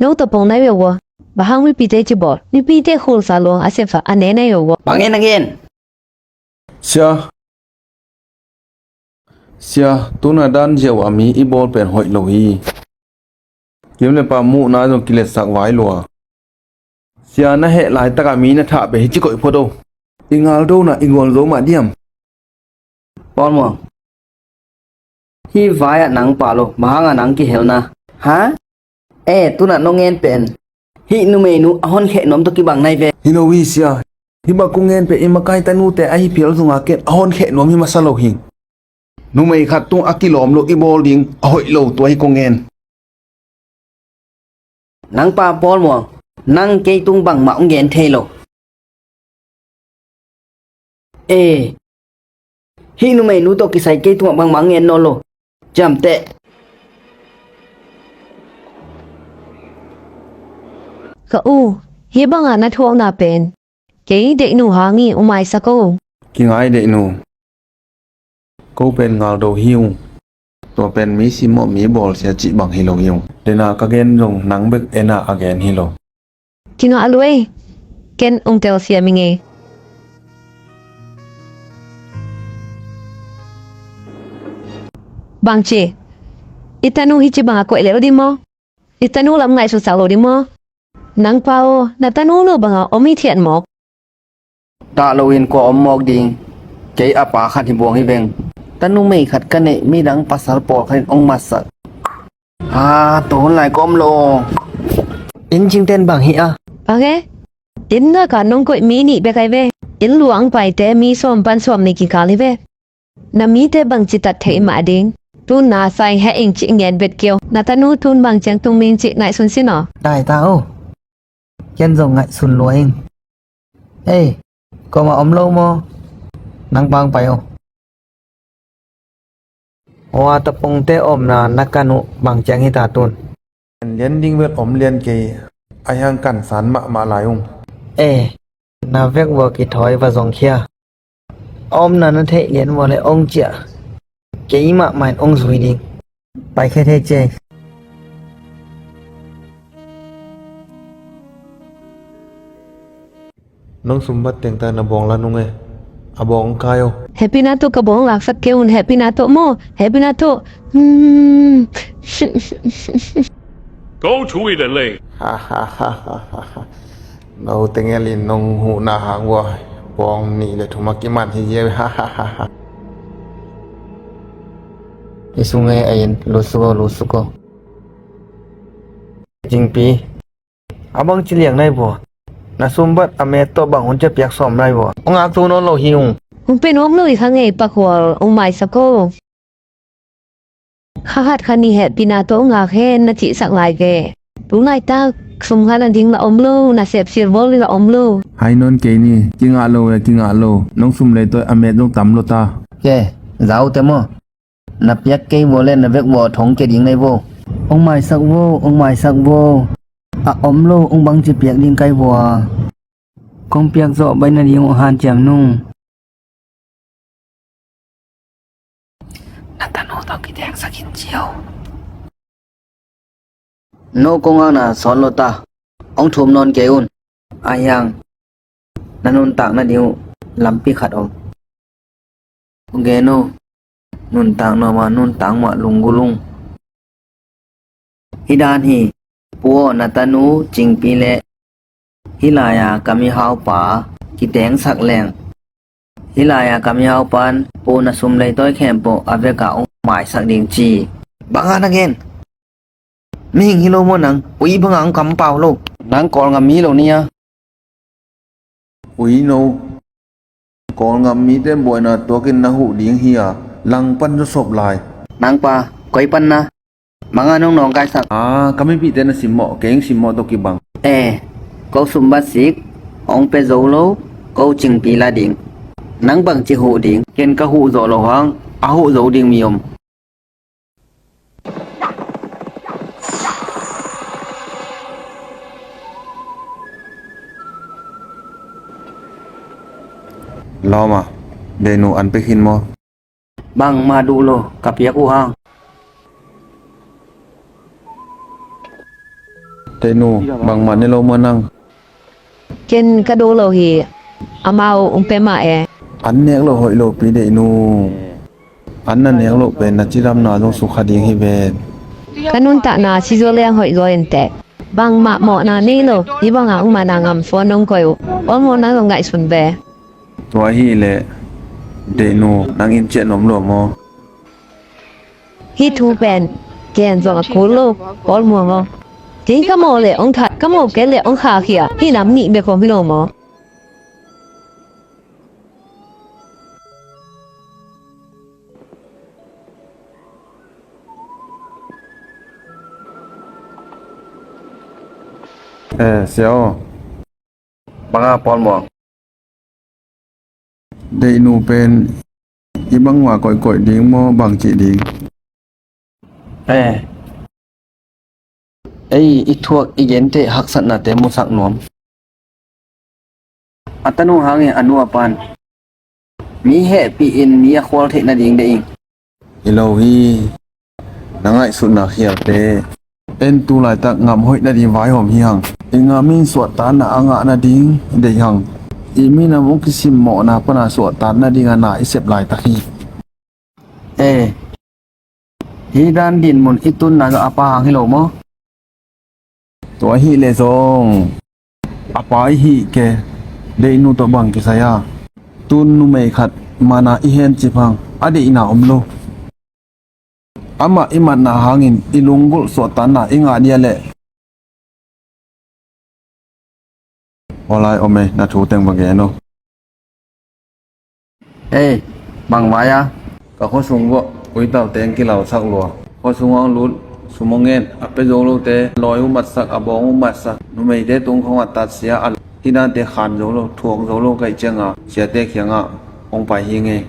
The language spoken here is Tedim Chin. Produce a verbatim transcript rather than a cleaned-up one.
No tawh pong nai ve ua. Bang hang mipite ci bawl, mipite khulsa luang a sepsa a ne nai ve ua. Bang en a gen? Sia. Sia, tuna dan ziau a mi i bawl pen hoih lo hi. Kim le pa muhna zong kiletsak vai lua. Sia na heh laitak a mi na thah pen hi ci koih phot o. I ngaldona i gualzo mah diam. Paul Muang. Hih vai ah nang pah lo, bang hang a nang kihelna? Ha? Eh, tuna no ngen pen hih numeinu a honkheh nuam tawh kibang nai ve. Hi lo hi sia. Hih bang ko ngen pen i makai tanute ahi phial zongah ken a honkheh nuam hi masa lo hi. Numei khat tung a kilawm lo i bawl ding a hoih lo tua hi ko ngen. Nang pa Paul Muang, nang kei tung bangmah hong gen thei lo. Eh, hih numeinu tawh kisai kei tungah bangmah hong gen nawn lo. Ciamteh. Ka u, hih bangah na thuakna pen kei deihnu hang hi, hong maisak o. Kingai deihnu. Ko pen ngaldo hi ung. Tua pen mi simmawh mi bawlsia cih bang hi lo hi ung. Dena ka gen zong nang bek ena a gen hi lo. Kingah luai. Ken ung telsia mi ngei. Bangci, i tanu hi ci bangah koih lel ding maw? I tanu lam ngaihsutsak lo ding maw? Nang pa aw, na tanu lo bangah om hi thiat mawk. Dah loin kua om mawk ding? Kei a pa khat hi buang hi veng. Tanu mei khat ka neih, midang pasal pawlkhat in ong matsak. Aa, tua hun lai ka om lo. Inn cingten bang hi a? Bang e? Inn ngaka nong koih mi nih bek ai ve. Inn luang paite mi sawm pan sawm nih kikal hi ve. Na mite bangci tat theih mah ding. Tun na sai heh ing cih ngen bet keu. Na tanu tun bang ciang tung ming cih ngaihsun sin aw. Dai ta o. Ken zong ngaihsun lua ing. Ei, koma om lo maw? Nang pang pai o. Hua tapungte omna na kan uh bang ciang hi ta tun. Lian ding vet om lian kei. Ai hang kan san mahmah lai ung. Eh, na vek vua kithawi va zong khia. A omna na theih lian vua le ong ciah. Kei mahmah in ong zui ding. Pai khe thei ce. Nong sumbat tengta na bawng la nung e. A bawng kai o. Hehpihna tawh ka bawng laksak kei un, hehpihna tawh maw, hehpihna tawh. Hmm. Go to it and lay. No tengel in nong huhna hang vua bawng nih le thum a kiman hi zia. I sung e a in lusuko lusuko. Jingpi. A bang ci liang nai vua. Na sumbat a met tawh bang hun cia piak sawm nai vua. Ong ak tu nawn lo hi ung. Hong pe nuam lo i kha ngei pakhual ong maisak o. Kha khat kha nih hehpihna tawh ong ak hen na cihsak lai ve. Tu laitak sum khat a ding la om lo, na sep silvol la om lo. Hai nawn kei ni, kingah lo e, kingah lo. Nong sum lei tawh a met zong tam lo ta. Ke, zau te maw. Na piak kei vua le na vek vua thong kia ding nei vo. Ong maisak vo, ong maisak vo. A om lo, ong bangci piak ding kai vua. Kong piak zawh baih na ding uh hanciam nung. Na tanu tawh kitengsak in cio. No kong akna sawt lo ta. Ong thum nawn kei un. A hiang na nuntakna ding uh lampi khat om. Gen uh. Nuntak no ma nuntak mah lunggulh ung. Hi dan hi. Pu aw, na tanu Cingpi le hih lai-a ka mihaupa kitengsak leng. Hih lai-a ka mihaupan pu na sum leitawi khempeuh a veka ong maisak ding ci. Banga na gen? Mihing hi lo maw nang? Ui banga ong kampau lo. Nang Kawlngam mi lo ni a. Ui no. Kawlngam mite buaina tuakin na huh ding hi a, langpan zawsop lai. Nang pa, koi pan na? Manga nong nawngkaisak. A, ka mipihte na simmawh, kei ing simmawh tawh kibang. E, ko sumbat sik ong pia zo lo, ko Cingpi la ding. Nang bangci huh ding? Ken ka huh zawh lo hang a huh zo ding mi om. Lawma, deinu an pia khin maw? Bangmah duh lo, ka piak uh hang. Deihnu, bangmah ne lo maw nang? Ken ka do lo hi. Amau um peuhmah e. An nek loh hoih lo pi Deihnu. An na nek loh pen na cidamna zong sukha ding hi ven. Ka nuntakna si zaw leng hoih zaw inteh. Bangmah mawhna nei lo. Hih banga um a na ngam suan nong koih uh. Paul Muang, nang zong ngaihsun ve. Tua ahih leh Deihnu, nang inn ciah nuam lua maw? Hih thu pen ken zong a kul lo, Paul Muang aw. Kei ka mawh leh hong that, ka mawh kei leh hong khahkhia. Hih nam nih bek om hi lo maw? Eh, sia aw. Bang a, Paul Muang? Deihnu pen i bang uh a koihkoih ding maw, bang cih ding? Eh, ei i thuak i gente haksatnate musak nuam. A tanu hangin a nu a pan mi hehpih in mi a khual theih nading deih ing. Hi lo hi. Na ngaihsutna khialte en tu laitak ngam hoih nading vaihawm hi hang. I ngam in suahtakna a ngah nading deih hang. I minam hong kisimmawhna pana suahtak nading a na i sep laitak hi. Eh, hih dan dinmun i tunna zong a pa hang hi lo maw? Tua ahih leh zong a pa i hih kei. Deihnu tawh bang kisai a? Tun numei khat mana i hencip hang, a deihna om lo. Amah i matna hangin i lunggulh suahtakna i ngah dia leh. Aw lai om ei, na thu teng va gen aw. Ei, bang vai a? Ka khuasung vuah kuital teng kilausak lua. Khuasung hong lut, sum hong ngen, a pia zo lote lawi uh matsak, a bawng uh matsak, numeite tung khong a tatsia a, hih dante khan zo lo, thuak zo lo ka hih cianga siate kiangah hong pai hi ing ei.